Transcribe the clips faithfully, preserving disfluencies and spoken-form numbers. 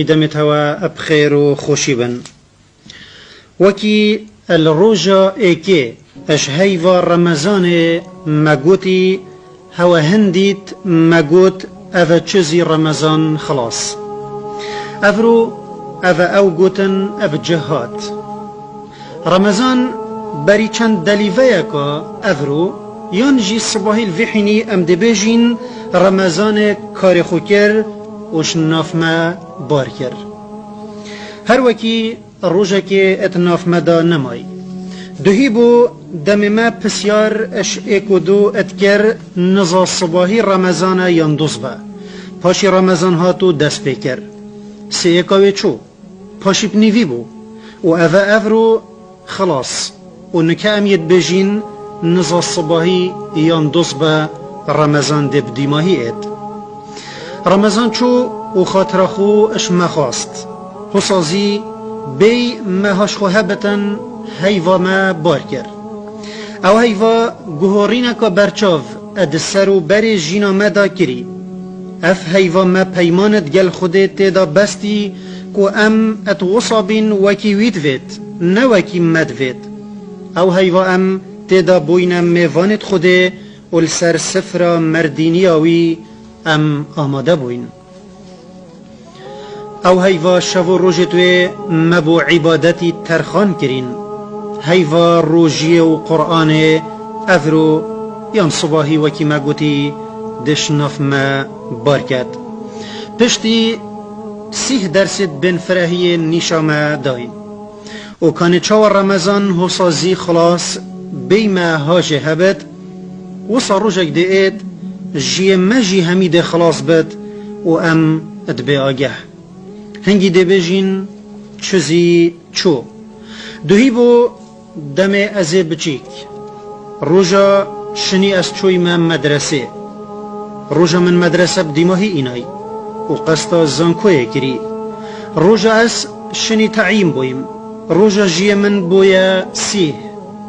Demê te we bi xêr û xweşî bin. Wekî li roja êkê ji heyva Remezanê me gotî, hewe hin dît me got, ev e çi zî Remezan xilas. Evro ev e ew gotin ev cih hat. Remezan berî çend delîveyeka evro, yan jî sibahî li vî hînî em dibêjîn Remezanê karê xwe kir û ji nav me bar kir. Her wekî rojekê di nav me de nemayî. Duhî bû demê me pisyar ji êk û du dikir niza sibahî Remezan e yan doz be. Paşî Remezan hat û dest pê kir. Sê êka wê çû. Paşî bi nîvî bû û ev e evro xilas û nike em yê dibêjîn niza sibahî yan doz be Remezan dê bi dîmahî êt. Remezan çû û xatira xwe ji me xwest. Hosa zî bêy me haş xwe hebitin heyva me bar kir. Ew heyva guhorîneka berçav e di ser û berê jîna me de kirî. Ev heyva me peymanê digel Xwedê tê de bestî ku em et wisa bîn wekî wî divêt, ne wekî me divêt. Ew heyva em tê de bûyne mêvanêt Xwedê û li ser sifra merdîniya wî em amade bûyn. Ew heyva şev û rojêt wê me bo îbadetî terxan kirîn. Heyva rojiyê û Quranê evro yan sibahî wekî me gotî diş nav me bar ket. Piştî sîh dersêt bên firehiyê nîşa me dayîn. Û kanê çawa Remezan hosa zî xilas bêy me hajê hebit, wisa rojek dê êt, jiyê me jî hemî dê xilas bit û em dibê ageh. Hingî dê bêjîn çi zî çû. Duhî bû demê ez ê biçîk. Roja şinî ez çûyîme medresê. Roja min medrese bi dîmahî înay û qesta zankoyê kirî. Roja ez şinî teîm bûyîm. Roja jiyê min bûye sîh,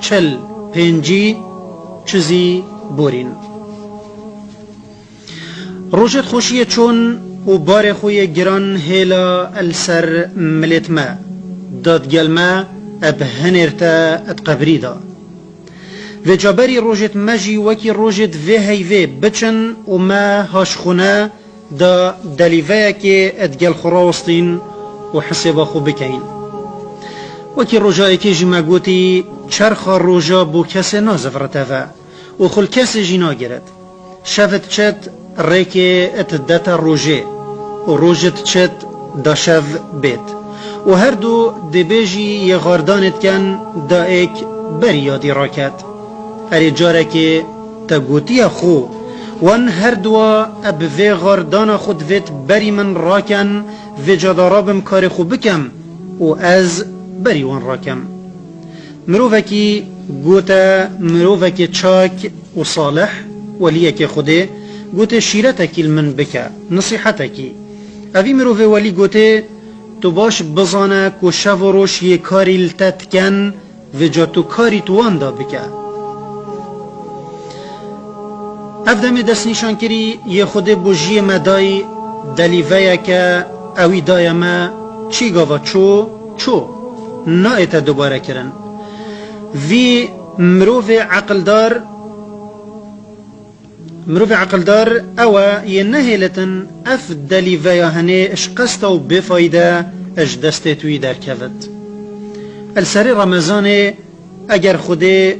çil, pêncî, çi zî borîn. Rojêt xweşiyê çûn û barê xwe yê giran hêla li ser milêt me, da digel me eb hinêr te ed qebrî da. Vêca berî rojêt me jî wekî rojêt vê heyvê biçin û me haşxûne da delîveyekê ed gel xwe rawestîn û hisêba xwe bikeyin. Wekî roja êkê jî me gotî, çerxa roja bo kesê nazivirite ve û xwe li kesê jî nagiret. Şev diçet rêkê didete rojê û roj diçet da şev bêt û her du dê bê jî yê xwardanê diken da êk berî yadî raket. Erê carekê te gotiye xwe, wan her dua e bi vê xwardana xwe divêt berî min raken, vêca da rabim karê xwe bikem û ez berî wan rakem. Mirovekî gote, mirovekê çak û salih, weliyekê Xwedê, gote şîretekî li min bike, nisîhetekî. Evî mirovê welî gote, tu baş bizane ku şev û roj yê karî li te diken, vêca tu karî tu wan da bike. Ev demê destnîşankirî yê Xwedê bo jiyê me dayî delîveyeke ewî daye me, çî gava çû, çû, nayête dubare kirin. Vî mirovê eqildar, mirovê eqildar ew e yê nehêlitin ev delîveya hinê ji qesta û bêfayde ji destê tu yî derkevit. Li serê Remezanê eger Xwedê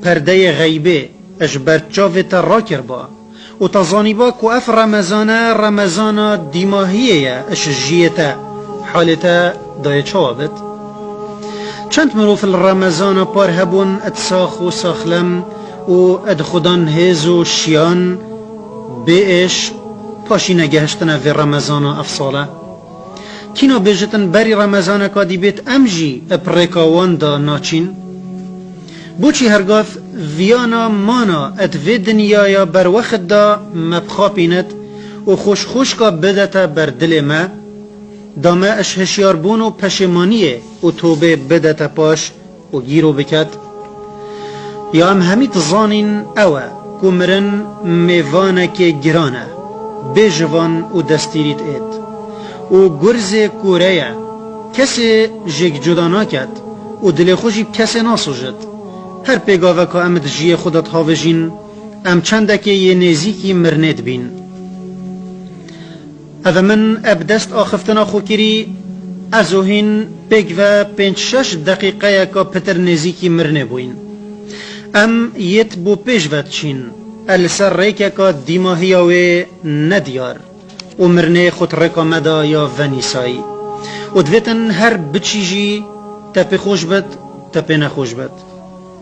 perdeyê xeybê ji ber çavê te rakirba û te zanîba ku ev Remezan e, Remezana dîmahiyê ye ji jiyê te, halê te dayê çawa bit? Çend mirov li Remezana par hebûn ed sax û saxlem û ed xudan hêz û şiyan bê êş, paşî negehiştine vê Remezana ev sale? Kîna bêjitin berî Remezaneka dî bêt em jî bi rêka wan de naçîn? Boçî hergav viyana mana ed vê dinyaya berwext de me bixapînit û xweş xweşka bidete ber dilê me, da me ji hişyarbûn û peşêmaniyê û tobê bidete paş û gîro biket? Ya em hemî dizanîn ew e ku mirin mêvanekê giran e, bê jivan û destîrî diêt. û gurzê kûre ye. Kesê jêk cuda naket û dilê xwe jî bi kesê nasojit. Her pêgaveka em di jiyê xwe de dihavêjîn, em çendekê yê nêzîkî mirinê dibîn. Ev e min eb dest axiftina xwe kirî, ez û hîn pêk ve pênc şeş deqîqeyeka pitir nêzîkî mirinê bûyîn. Em yêt bo pêş ve diçîn, e li ser rêkeka dîmahiya wê nediyar û mirinê xwe di rêka me de ya venîsayî. Û divêtin her biçî jî te pê xweş bit, te pê nexweş bit.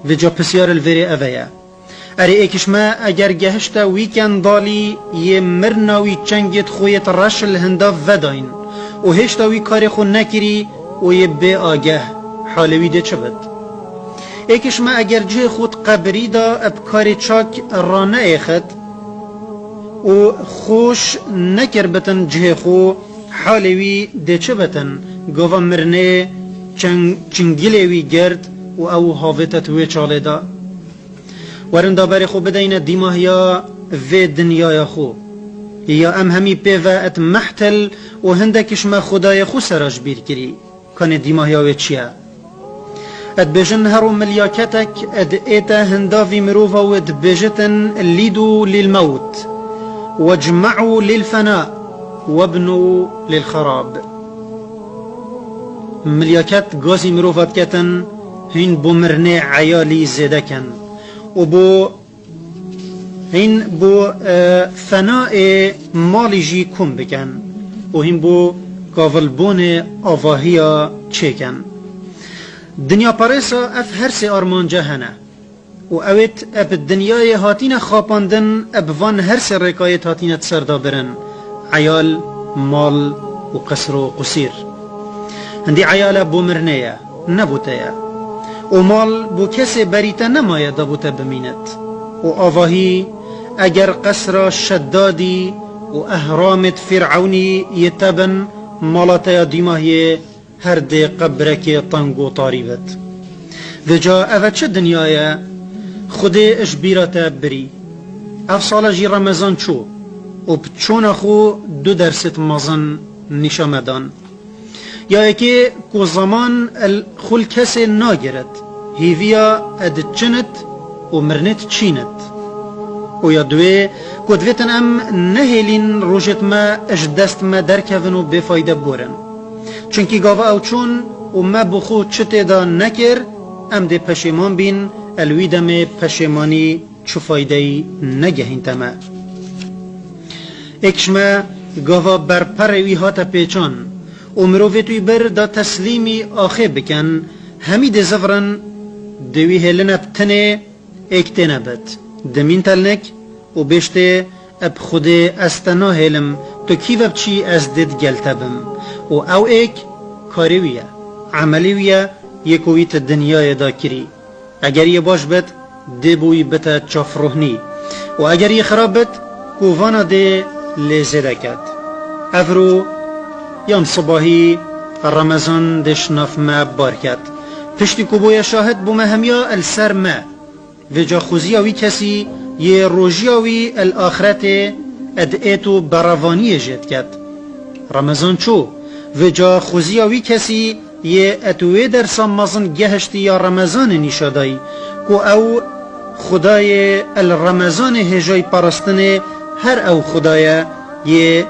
Vêca pisyar li vêrê ev e ye. Erê êk ji me eger gehişte wî kendalî yê mirina wî çengêt xwe yêt reş li hinda vedayîn û hêşta wî karê xwe nekirî û yê bê ageh, halê wî dê çi bit? Êk ji me eger cihê xwe di qebirî de bi karê çak raneêxit û xweş nekirbitin cihê xwe, halê wî dê çi bitin? Gava mirinê çeng-, çingilê wî girt û ew havête di wê çalê de. Werin da berê xwe bideyne dîmahiya vê dinyaya xwe. Ya em hemî pê ve et mehtel û hindek ji me xwedayê xwe sera ji bîr kirî. Kanê dîmahiya wê çi ye? Et bêjin her û milyaketek et ête hinda vî mirova wê dibêjitin lîdû lîl mewt, wecme'û lîl fena, webnû lîl xerab. Milyaket gazî mirova diketin, hîn bo mirinê eyalî zêde ken û bo, hîn bo, e, fenayê malî jî kom biken û hîn bo kavilbûnê avahiya çêken. Dinyaparêsa ev her sê armanca hene. Û ewêt eb dinyayê hatîne xapandin, eb van her sê rêkayêt hatîne di ser de birin, eyal, mal û qesr û qusîr. Hindî eyal e bo mirinê ye, ne bo te ye. Û mal bo kesê berî te nemaye da bo te bimînit. Û avahî, eger qesra Şeddadî û ehramêt Fîr'ewnî yê te bin, mala te ya dîmahiyê her dê qebrekê teng û tarî bit. Vêca ev e çi dinya ye? Xwedê ji bîra te birî. Ev sala jî Remezan çû û bi çûna xwe du dersêt mezin nîşa me dan. Ya yekê ku zeman el xwe li kesê nagirit, hêviya ed çinit û mirinêt çînit. Û ya duwê ku divêtin em nehêlîn rojêt me ji dest me derkevin û bêfayde burin. Çunkî gava ew çûn û me bi xwe çi tê de nekir, em dê peşêman bîn, el wî demê peşêmanî çi faydeyî negehînte me. Êk ji me gava berperê wî hate pêçan û mirovêt wî bir da teslîmî axê bikin, hemî dê zivirin, dê wî hêline bi tinê, êk têne bit. Dimîn telnik û bêştê, eb Xwedê ez te nahêlim, tu kî ve biçî ez dê digel te bim. Û ew êk karê wî ye, emelê wî ye, yê ku wî ti dinyayê de kirî. Eger yê baş bit, dê bo wî bite çavrohnî. Û eger yê xirab bit, ku vana dê lê zêde ket. Evro yan sibahî Remezan dê ji nav me bar ket. Piştî ku bûye şahid bo me hemiya el ser me. Vêca xuziya wî kesî yê rojiya wî el axretê ed êt û berevaniyê jê diket. Remezan çû, vêca xuziya wî kesî yê et wê dersa mezin gehiştî ya Remezanê nîşa dayî, ku ew Xwedayê el Remezanê hêjayî parastinê her ew Xwedaya yê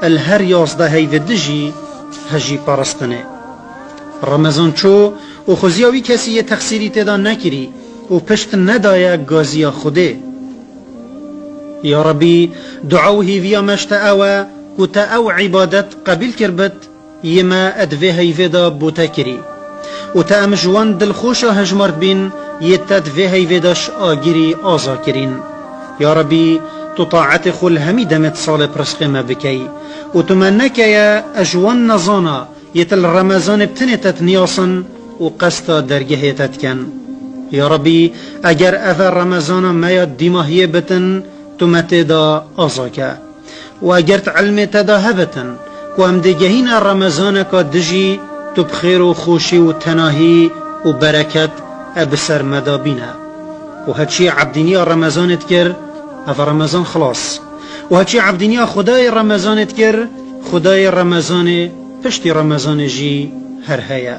el her yazdeh heyvê dijî hejî parastinê. Remezan çû û xuziya wî kesî yê texsîrî tê de nekirî û pişt nedaye gaziya Xwedê. Ya Rebî, dua û hêviya me ji te ew e ku te ew îbadet qebîl kirbit, yê me ed vê heyvê de bo te kirî. Û te em ji wan dilxweşa hejmart bîn, yê te di vê heyvê de ji agirî aza kirîn. Ya Rebî, tu taetê xwe li hemî demê di salê pirsqê me bikey. Û tu me nekeye ez ji wan nezana, yê te li Remezanê bi tenê te diniyasin û qesta dergehê te dikin. Ya Rebî, eger ev e Remezana me ya dîmahiyê bitin, tu me tê de aza ke. Û eger di ilmê te de hebitin, ku em dê gehîne Remezaneka dijî, tu bi xêr û xweşî û tenahî û bereket e bi ser me de bîne. Û heçî ebdîniya Remezanê dikir, ev e Remezan xilas. Û heçî ebdîniya Xwedayê Remezanê dikir, Xwedayê Remezanê piştî Remezanê jî her heye.